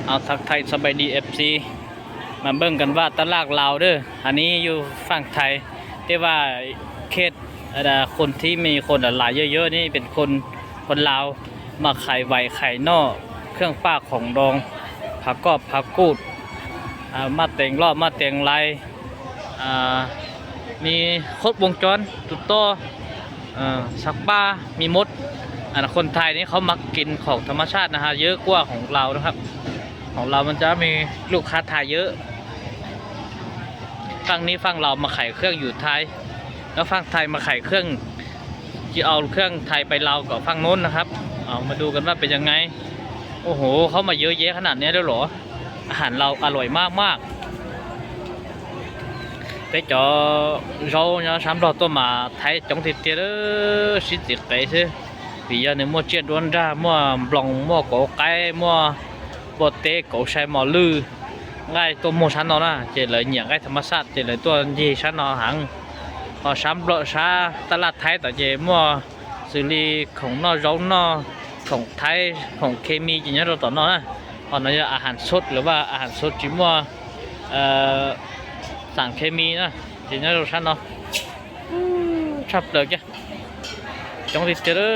ເອົາ ທັກທາຍສະບາຍດີ ເອັຟຊີ ມາເບິ່ງກັນວ່າຕະຫຼາດລາວເດີ້ ອັນນີ້ຢູ່ຝັ່ງໄທ ແຕ່ວ່າເຂດ ອັນນ່າ ຄົນທີ່ມີຄົນຫຼາຍເຢີຍໆນີ້ເປັນຄົນ ຄົນລາວ ມາຂາຍໄວຂາຍໜໍ່ ເຄື່ອງປ່າຂອງດອງ ຜັກກອບ ຜັກກູດ ອາ ໝາກແຕງຫຼອກ ໝາກແຕງໄລ ອາ ມີຄົບວົງຈອນ ຕຸດຕໍ່ ເອີ ຊັກຜ້າ ມີໝົດ. ອັນ ຄົນໄທນີ້ເຂົາມັກກິນຂອງທຳມະຊາດນະຮະ ເຢີະກວ່າຂອງລາວນະຄັບ. ຂອງລາວມັນຈະມີລູກຄ້າໄທເຢີະ. ຝັ່ງນີ້ຝັ່ງລາວມາຂາຍເຄື່ອງຢູ່ໄທ ແລ້ວຝັ່ງໄທມາຂາຍເຄື່ອງ ຊິເອົາເຄື່ອງໄທໄປລາວກໍຝັ່ງໂນ້ນນະຄັບ. ເອົາມາດູກັນວ່າເປັນຍັງໄງ. ໂອ້ໂຫ ເຂົ້າມາເຢີະແຍະຂະໜາດນີ້ເລີຍເຫຼືອ? ອາຫານລາວອະລ່ອຍມາກໆ. ເປັນເຈົ້າເຈົ້າຍາມສາມດອກຕົວມາໄທຈົ່ງຕິດເຕເດີ ຊິຕິໄກເຊ ປີຍາໜຶ່ງມົວຈຽນດວນດາ ມົວບລັອງ ມົວໂກໄກ ມົວບົວເຕ ໂກໄຊ ໝໍລື ງ່າຍຕົວໝູຊານນອນນະ ເຈເລີຍຫຍັງງ່າຍທຳມະຊາດ ເຈເລີຍຕົວເຢຊານນອນຫັງ ພໍສາມເບາະຊາຕະຫຼາດໄທ ຕະເຈມົວສື່ລີຂອງນອກເຈົ້ານອກ ຂອງໄທ ຂອງເຄມີ ຈິງຍາໂຕຕອນນອກນະ. ເພາະນັ້ນອາຫານສົດ ຫຼືວ່າອາຫານສົດຈິມົວ ເອີ ສານເຄມີນະ ຈິງຍາໂຕຊານນອນ. ຊັບເລີຍຈ້ະ ຈົ່ງຕິດເຕເດີ.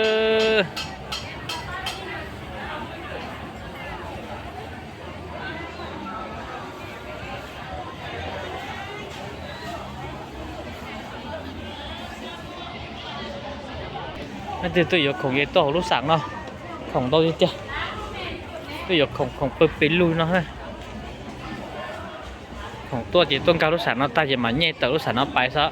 ມັນເປັນຕົວຢ່າງຂອງເຢໂຕລູກສາວເນາະ ຂອງໂຕເຢ ຕົວຢ່າງຂອງ ຂອງເປີເປລູເນາະ ຂອງຕົວເຢຕົ້ນກາລູກສາວເນາະ ຕາເຢມາແຍ່ເຕີລູກສາວເນາະ ໄປຊະ.